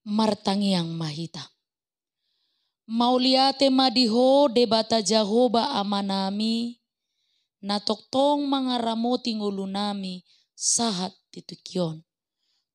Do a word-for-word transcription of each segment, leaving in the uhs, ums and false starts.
Martangiang ma hita. Mauliate ma di Ho Debata Jahowa Amanami, na tongtong mangaramoti ngolunami sahat di tingki on.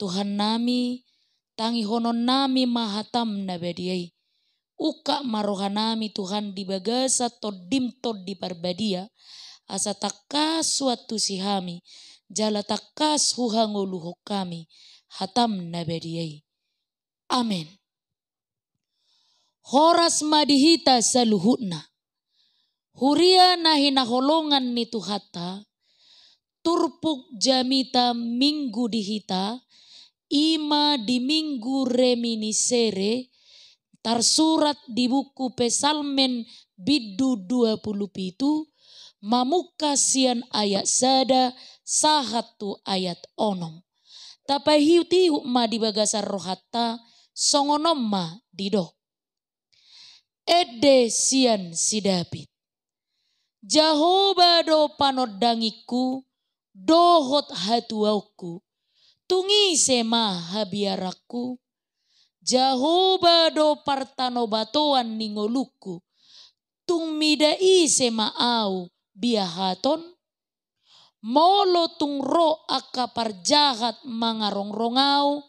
Tuhannami, tangihononnami ma hataM na badia i. Ungkap ma rohanami Tuhan di bagasan TondiM Tondi Parbadia, asa tangkas huantusi hami, jala tangkas huhangoluhon hami hataM na badia i. Amen. Horas ma di hita saluhutna. Huria na hinaholongan ni Tuhanta, turpuk jamita Minggu di hita, i ma di Minggu Reminiscere, tarsurat di buku Psalmen bindu dua pulu pitu, mamungka sian ayat sada sahat tu ayat onom. Tapaihutihut ma di bagasan rohanta, songon on ma didok. Ende sian si Daud. Jahowa do panondangingku, dohot hatuaonku. Tung ise ma habiaranku? Jahowa do partanobatoan ni ngolungku. Tung mida ise ma ahu biahaton? Molo tung ro angka parjahat mangarongrong ahu,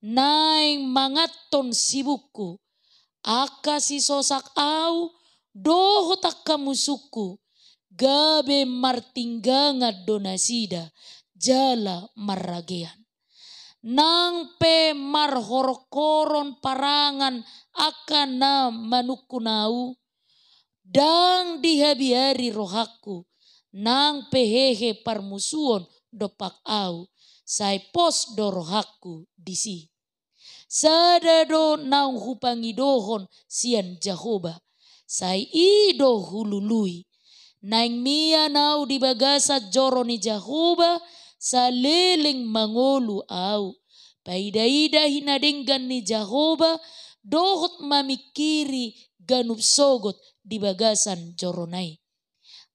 naeng manganhon sibukku, angka sisosak ahu, dohot angka musungku, gabe martinggangan do nasida, jala marragean. Nang pe marhoronghoron parangan angka na manungkun ahu, ndang dihabiari rohangku, nang pe hehe parmusuon dompak ahu, sai pos do rohangku disi. Sada do naung hupangidohon sian Jahowa, sai i do hulului. Naeng mian ahu di bagasan joro ni Jahowa, saleleng mangolu ahu. Paidaida hinadenggan ni Jahowa, dohot mamingkiri ganup sogot di bagasan jorona i.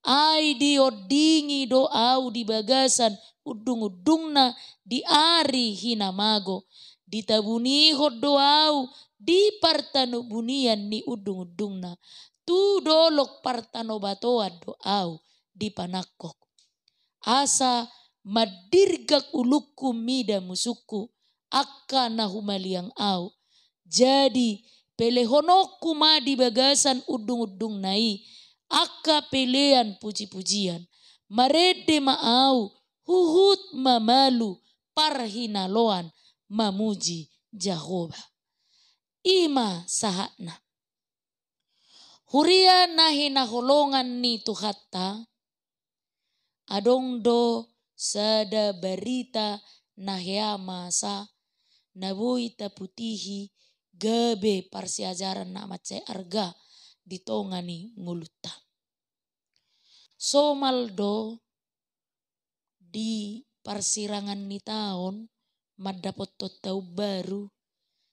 Ai diondingi do ahu di bagasan undungundungna di ari hinamago. Ditabunihon do ahu di partabunian ni undungundungna. Tu dolok partanobatoan do ahu dipanangkok. Asa mandirgak ulungku mida musungku, angka na humaliang ahu. Jadi, pelehononku ma di bagasan undungundungna i, angka pelean pujipujian. Marende ma ahu, huhut mamalu parhinaloan mamuji Jahowa. I ma sahatna. Huria na hinaholongan ni Tuhanta, adong do sada barita na hea masa, na boi taputihi gabe parsiajaran na mansai arga di tonga ni ngolunta. Somal do di parsirangan ni taon mandapothon taon baru,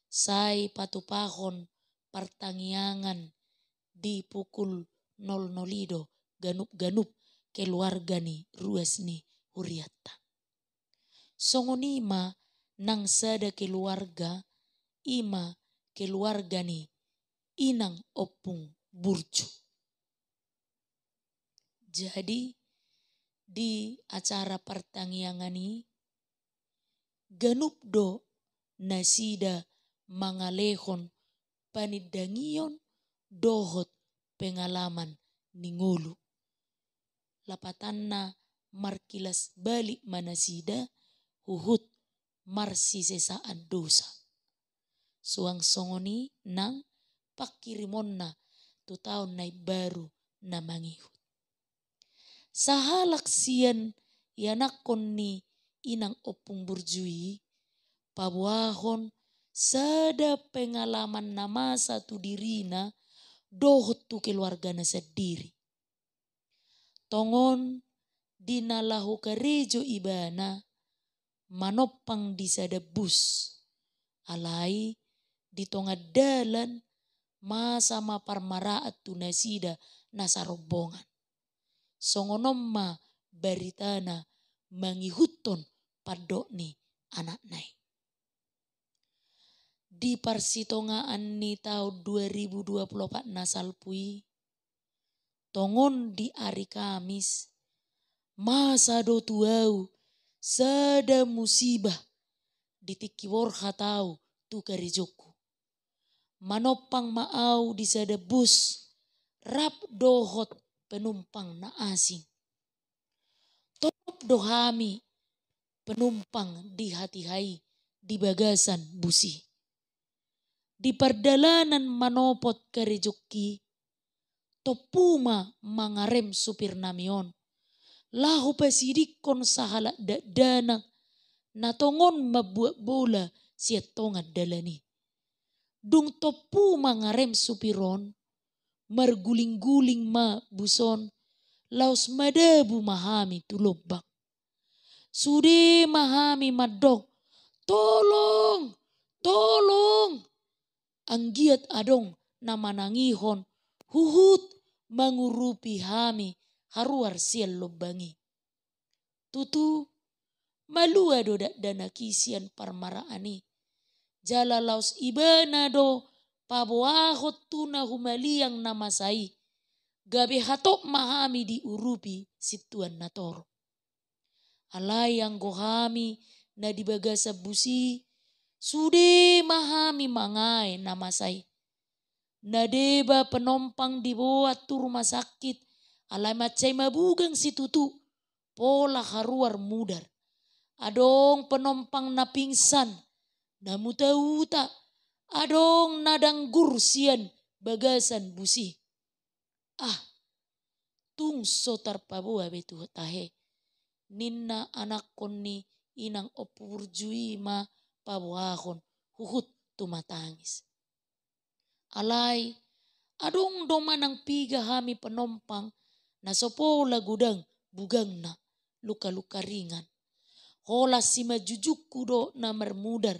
sai patupahon partangiangan di pukul nol nol i do ganup-ganup keluarga ni ruas ni hurianta. Songon i ma nang sada keluarga, i ma keluarga ni inang ompung burju. Jadi, di acara partangiangan i, ganup do nasida mangalehon panindangion dohot pengalaman ni ngolu. Lapatanna markilas balik ma nasida huhut marsisesaan dosa. Suang songon i nang pangkirimonna tu taon na imbaru na mangihut. Sahalak sian ianakhon ni inang ompung burju i, paboahon sada pengalaman na masa tu dirina dohot tu keluargana sandiri. Tongon di na laho karejo ibana, manompang di sada bus. Alai di tonga dalan masa ma parmaraan tu nasida na sarombongan. Songon on ma baritana mangihuthon pandok ni anakna i. Di parsitongaan ni taon dua ribu dua puluh opat na salpu i, tongon di ari Kamis, masa do tu au sada musibah di tingki borhat au tu karejongku. Manompang ma au di sada bus, rap dohot penumpang na asing. Top do hami penumpang di hatiha i di bagasan bus i. Di pardalanan manopot karejongki, tompu ma mangarem supirnami on, laho pasidingkon sahalak dakdanak na tongon mambuat bola sian tonga dalan i. Dung tompu mangarem supir on, marguling-guling ma bus on, laos madabu ma hami tu lombang. Sude ma hami mandok, "Tolong! Tolong!" Anggiat adong na manangihon huhut mangurupi hami haruar sian lombang i. Tutu, malua do dakdanak i sian parmaraan i. Jala laos ibana do paboahon tu na humaliang na masa i, gabe hatop ma hami diurupi sintuan na torop. Alai anggo hami na di bagasan bus i, sude ma hami mangae na masa i. Na deba penumpang diboan tu rumah sakit, alai mansai mabugang situtu, pola haruar mudar. Adong penumpang na pingsan, na muta-uta, adong na danggur sian bagasan bus i. Ah, tung so tarpaboa be tu tahe, ninna anakkon ni inang Ompu Burju i ma paboahon huhut tumatangis. Alai, adong do manang piga hami penumpang na so pola godang bugangna, luka-luka ringan. Holan simanjujungku do na marmudar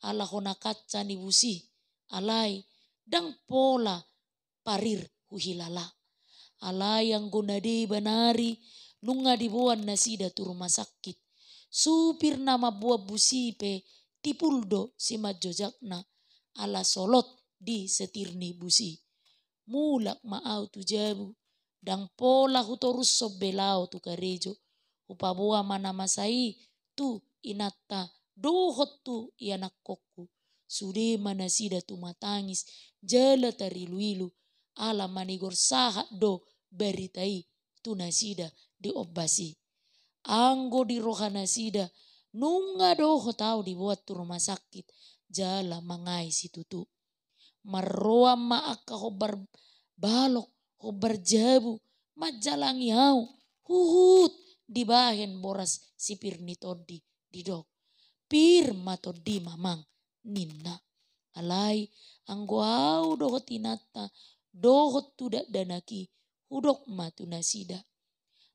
ala hona kaca ni bus i, alai ndang pola parir huhilala. Alai anggo na deba nari nunga diboan nasida tu rumah sakit. Supir na mamboan bus i pe tipul do simanjojakna ala solot di setir ni bus i. Mulak ma au tu jabu, ndang pola hutorushon be laho tu karejo. Hupaboa ma na masa i tu inanta dohot tu ianakhonhu. Sude ma nasida tumatangis jala tarilu-ilu ala manigor sahat do barita i tu nasida di ombas i. Anggo di roha nasida, nunga dohot au diboan tu rumah sakit jala mangae situtu. Marroan ma angka hombar balok, hombar jabu, manjalangi au, huhut dibahen boras si Pir ni tondi, didok, "Pir ma tondi, Mamang," ninna. Alai anggo au dohot inanta dohot tu dakdanak i, hudok ma tu nasida,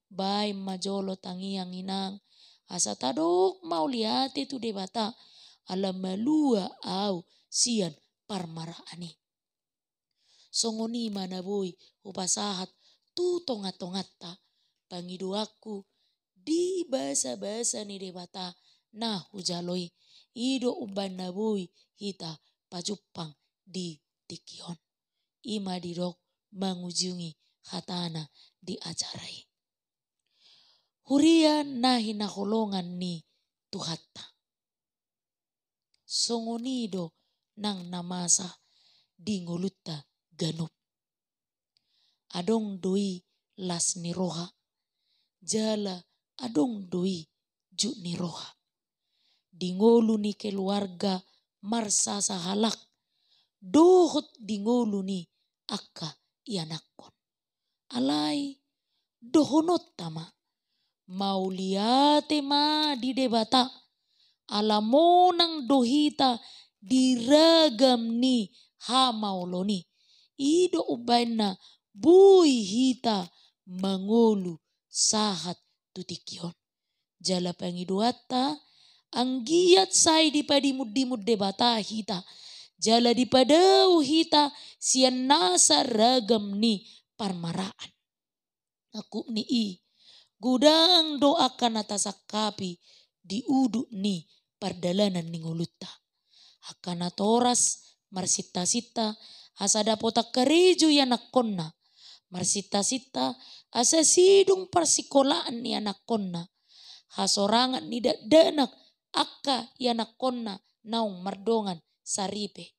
"Baen ma jolo tangiang, Inang, asa tadok mauliate tu Debata, ala malua au sian parmaraan i." Songon i ma na boi hupasahat tu tonga-tonganta pangidoanku di basa-basa ni Debata na hujalo i. I do umbaen na boi hita pajumpang di tingki on. I ma didok mangujungi hatana di acara i. Huria na hinaholongan ni Tuhanta, songon i do nang na masa di ngolunta ganup. Adong do i las ni roha, jala adong do i jut ni roha. Di ngolu ni keluarga marsasahalak, dohot di ngolu ni angka ianakhon. Alai dohononta ma, mauliate ma di Debata, ala monang do hita di ragam ni hamaolon i. I do umbaen na boi hita mangolu sahat tu tingki on. Jala pangidoanta, anggiat sai dipadimun-dimun Debata hita, jala dipadao hita sian nasa ragam ni parmaraan. Angkup ni i, godang do angka na tasangkapi di udut ni pardalanan ni ngolunta. Angka natoras marsintasinta asa dapotan karejo ianakhonna. Marsintasinta asa sidung parsikolaan ni anakhonna. Hasorangan ni dakdanak angka ianakhonna naung mardongan saripe.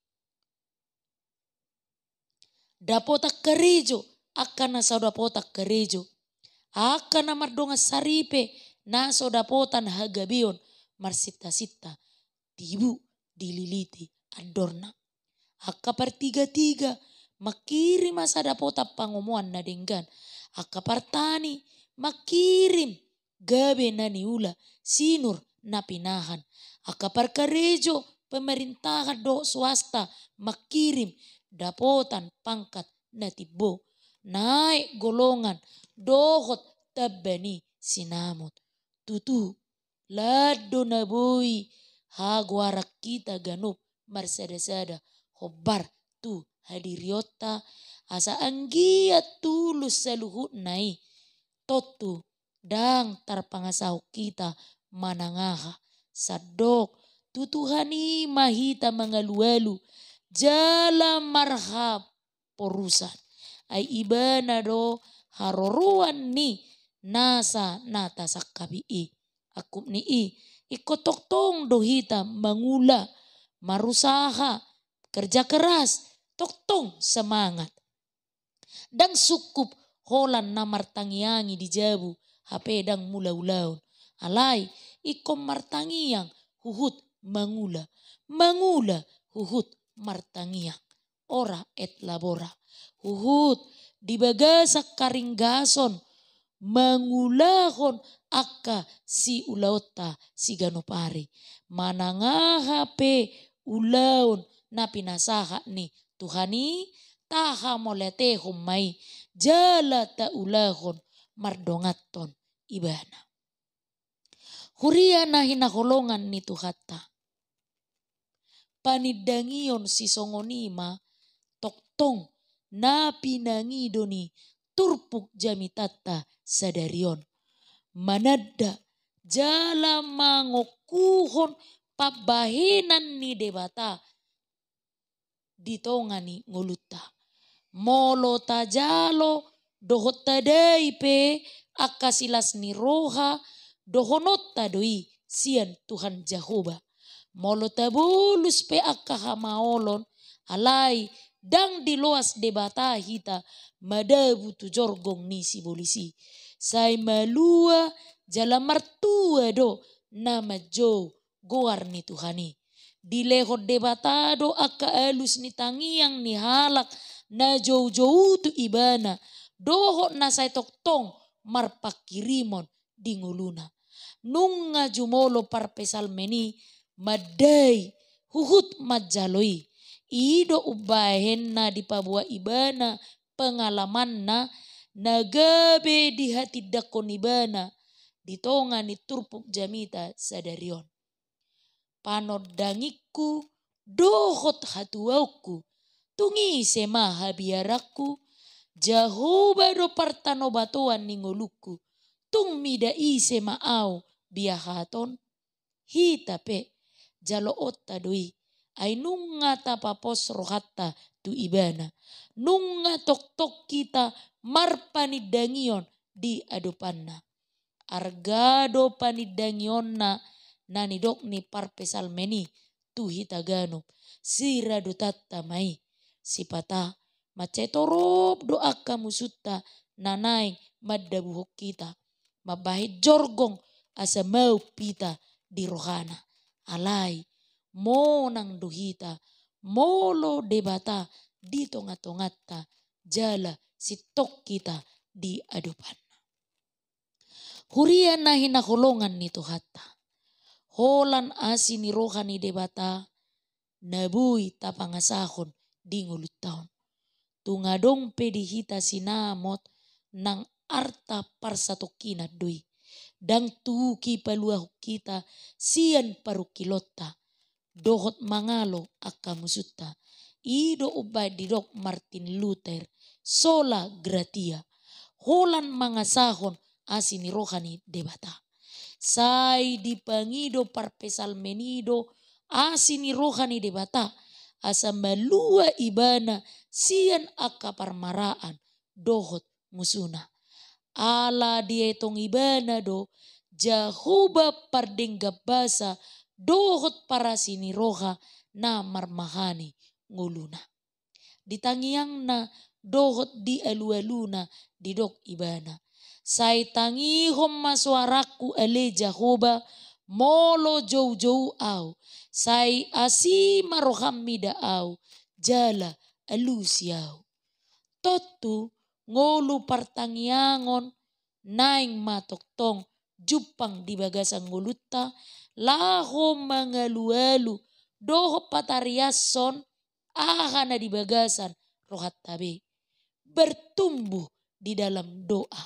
Dapotan karejo angka na so dapotan karejo. Angka na mardongan saripe na so dapotan hagabeon marsintasinta. Tibu dililiti andorna. Angka partigatiga mangkirim asa dapotan pangomoan na denggan. Angka partani mangkirim gabe na niula, sinur na pinahan. Angka parkarejo pemerintahan dohot swasta mangkirim dapotan pangkat na timbo, naek golongan dohot tamba ni sinamot. Tutu, lan do na boi hagoaran hita ganup marsadasada hombar tu hadirionta, asa anggiat tulus saluhutna i. Tontu ndang tarpangasahon hita manang aha. Sandok tu Tuhan i ma hita mangalualu jala marhaporusan. Ai Ibana do haroroan ni nasa na tasangkapi i. Angkup ni i, ingkon tongtong do hita mangula, marusaha, kerja keras, tongtong semangat. Ndang sungkup holan na martangiangi di jabu hape ndang mangula ulaon. Alai ingkon martangiang huhut mangula, mangula huhut martangiang. Ora et labora. Huhut di bagasan haringgason mangulahon angka siulaonta siganup ari. Manang aha pe ulaon na pinasahat ni Tuhan i, tahamauliatehon ma i jala taulahon mardonganhon Ibana. Huria na hinaholongan ni Tuhanta. Panindangion sisongon i ma tongtong na pinangido ni turpuk jamitanta sadari on. Mananda jala mangokuhon pambahenan ni Debata di tonga ni ngolunta. Molo tajalo dohot tadai pe angka silas ni roha, dohononta do i sian Tuhan Jahowa. Molo tabolus pe angka hamaolon, alai ndang diloas Debata hita madabu tu jorgong ni sibolis i. Sai malua jala martua do na manjou goar ni Tuhan i. Dilehon Debata do angka alus ni tangiang ni halak na joujou tu Ibana, dohot na sai tongtong marpanghirimon di ngoluna. Nunga jumolo parpsalmen i mandai huhut manjalo i. I do umbahen na dipaboa ibana pengalamanna na gabe dihatindangkon ibana di tonga ni turpuk jamita sadari on. Panondangingku dohot hatuaonku, tung ise ma habiaranku? Jahowa do partanobatoan ni ngolungku, tung mida ise ma ahu biahaton? Hita pe, jaloonta do i, ai nunga tapapos rohanta tu Ibana, nunga tongtong hita marpanindangion di adopanna. Arga do panindangionna na nidok ni parpsalmen i tu hita ganup, siradotanta ma i. Sipata mansai torop do angka musunta na naeng mandabuhon hita, mambahen jorgong asa maup hita di rohana. Alai monang do hita molo Debata di tongatonganta jala sintong hita di adopanna. Huria na hinaholongan ni Tuhanta, holan asi ni roha ni Debata na boi tapangasahon di ngolunta on. Tung adong pe di hita sinamot nang arta parsatongkinan do i, ndang tuki paluahon hita sian parungkilonta dohot mangalo angka musunta. I do umbahen didok Martin Luther, sola gratia, holan mangasahon asi ni roha ni Debata. Sai dipangido parpsalmen i do asi ni roha ni Debata, asa malua ibana sian angka parmaraan dohot musuna. Ala dietong ibana do Jahowa pardenggan basa dohot parasi ni roha na marmahani ngoluna. Di tangiangna dohot di alualuna didok ibana: Sai tangihon ma soarangku ale Jahowa, molo joujou ahu, sai asi ma roham mida ahu, jala alusi ahu. Tontu ngolu partangiangon naeng ma tongtong jumpang di bagasan ngolunta, laho mangalualu dohot patariashon aha na di bagasan rohanta be. Bertumbuh di dalam doa.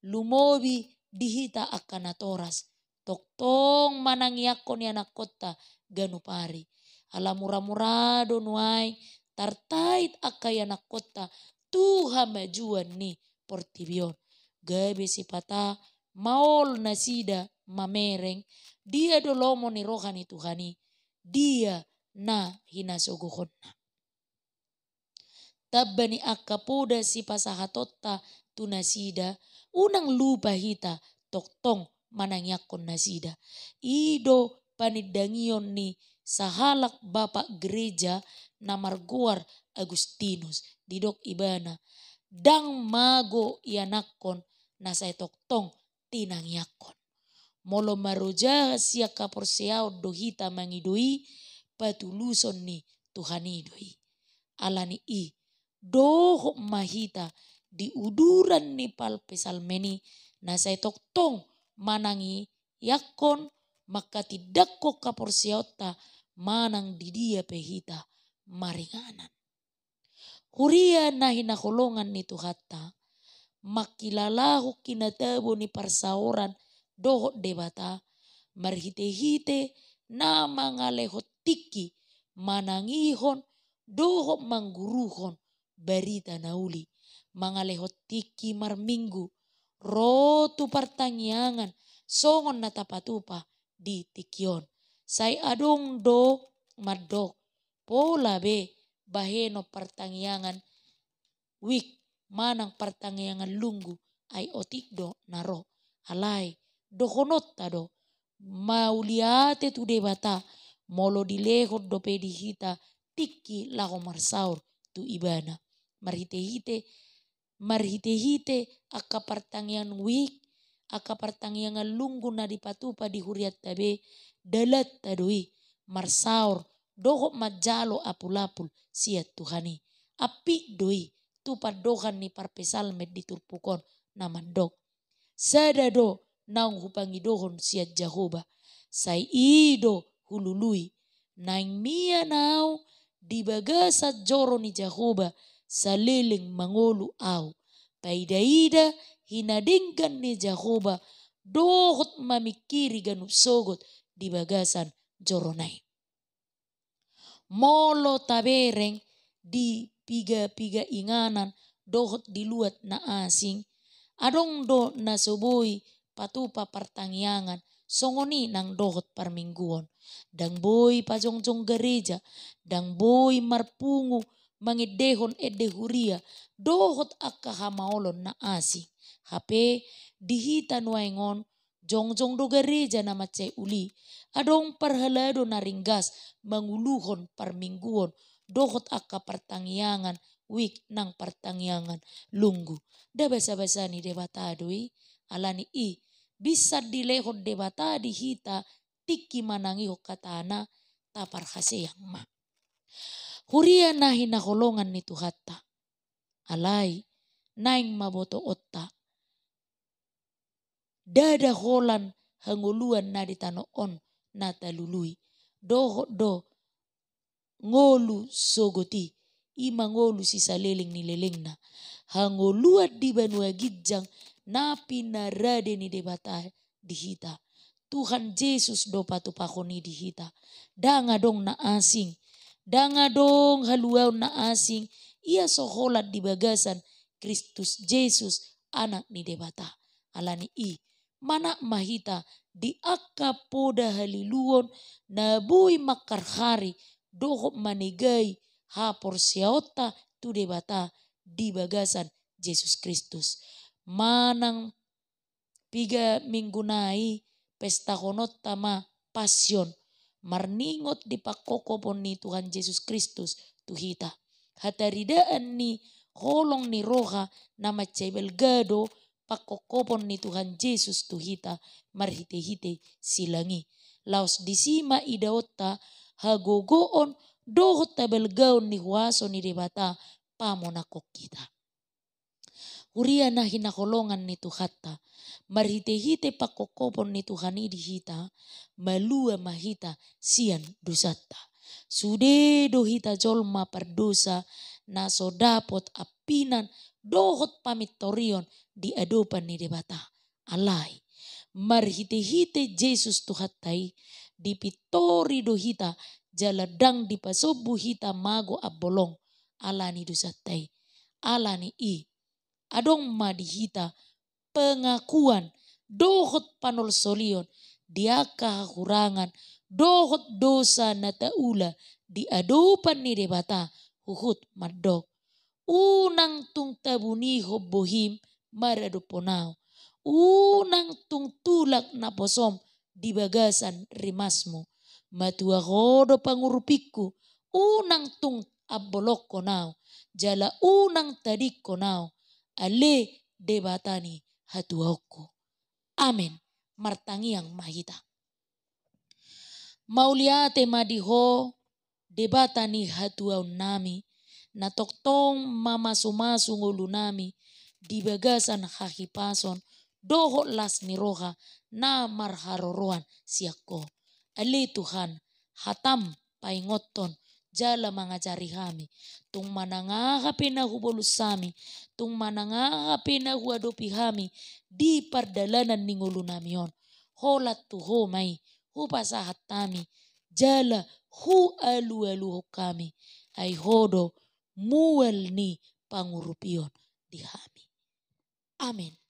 Lumobi di hita angka natoras, tongtong manangiangkon ianakkonta ganup ari. Ala muramura do nuaeng tartait angka ianakkonta tu hamajuon ni portibi on. Gabe sipata maol nasida mamereng, dia do lomo ni roha ni Tuhan i, dia na hinasogohonna. Tamba ni angka poda sipasahatonta tu nasida, unang lupa hita tongtong manangiangkon nasida. I do panindangion ni sahalak bapak gereja na margoar Agustinus. Didok ibana: Ndang mago ianakkon na sai tongtong tinangiangkon. Molo marojahan sian haporseaon do hita mangido i, patuluson ni Tuhan i do i. Ala ni i, dohot ma hita di uduran ni parpsalmen i, na sai tongtong manangiangkon, mangkatindangkon haporseaonta manang di dia pe hita maringanan. Huria na hinaholongan ni Tuhanta, mangkilalahon hinatabo ni parsaoran dohot Debata, marhitehite na mangalehon tingki manangihon dohot mangguruhon barita na uli, mangalehon tingki marminggu, ro tu partangiangan songon na tapatupa di tingki on. Sai adong do mandok, pola be bahenon partangiangan wik manang partangiangan lunggu, ai otik do na ro. Alai dohononta do, mauliate tu Debata molo dilehon dope di hita tingki laho marsaor tu Ibana. Marhitehite, marhitehite angka partangiangan wik, angka partangiangan lunggu na dipatupa di hurianta be, dalanta do i marsaor dohot manjalo apulapul sian Tuhan i. Ampit do i tu pandohan ni parpsalmen di turpuk on na mandok: Sada do naung hupangidohon sian Jahowa, sai i do hulului. Naeng mian ahu di bagasan joro ni Jahowa saleleng mangolu ahu, paidaida hinadenggan ni Jahowa dohot mamingkiri ganup sogot di bagasan jorona i. Molo tabereng di piga-piga inganan dohot di luat na asing, adong do na so boi patupa partangiangan, songon i nang dohot parmingguon. Ndang boi pajongjong gareja, ndang boi marpungu mangendehon ende huria dohot angka hamaolon na asing. Hape di hita nuaeng on, jongjong do gareja na mansai uli. Adong parhalado na ringgas manguluhon parmingguon dohot angka partangiangan wik nang partangiangan lunggu. Nda basa-basa ni Debata do i. Ala ni i, binsan dilehon Debata di hita tingki manangihon hatana, taparhaseang ma. Huria na hinaholongan ni Tuhanta. Alai naeng ma botoonta, ndada holan hangoluan na di tano on na talului. Dohot do ngolu sogot i, i ma ngolu sisaleleng ni lelengna. Hangoluan di banua ginjang na pinarade ni Debata di hita. Tuhan Jesus do patupahon i di hita. Ndang adong na asing, ndang adong haluaon na asing, ia so holan di bagasan Kristus Jesus, Anak ni Debata. Ala ni i, manat ma hita di angka poda haliluon na boi mangharhari dohot manegai haporseaonta tu Debata di bagasan Jesus Kristus. Manang piga minggu nai pestahononta ma Passion, marningot di pangkophopon ni Tuhan Jesus Kristus tu hita. Hataridaan ni holong ni roha na mansai balga do pangkophopon ni Tuhan Jesus tu hita marhitehite silang i. Laos disi ma idaonta hagogoon dohot habalgaon ni huaso ni Debata pamonanghon hita. Huria na hinaholongan ni Tuhanta, marhitehite pangkophopon ni Tuhan i di hita, malua ma hita sian dosanta. Sude do hita jolma pardosa na so dapot ampinan dohot pamintorion di adopan ni Debata. Alai marhitehite Jesus Tuhanta i, dipintori do hita jala ndang dipasombu hita mago ambolong ala ni dosanta i. Ala ni i, adong ma di hita pengakuan dohot panolsolion di angka hahurangan dohot dosa na taula di adopan ni Debata, huhut mandok: Unang tung tabunihon bohim maradophon Ahu. Unang tung tulak naposom di bagasan rimasmu. Matua Ho do pangurupingku, unang tung ambolonghon Ahu, jala unang tadingkon Ahu, ale Debata ni hatuaonku. Amen. Martangiang ma hita. Mauliate ma di Ho, Debata ni hatuaonnami, na tongtong mamasumasu ngolunami di bagasan hahipason dohot las ni roha na marharoroan sian Ho. Ale Tuhan, hataM paingothon jala mangajari hami. Tung manang aha pe na hubolus hami, tung manang aha pe na huadopi hami di pardalanan ni ngolunami on, holan tu Ho ma i hupasahat hami jala hualualuhon hami. Ai Ho do mual ni pangurupion di hami. Amen.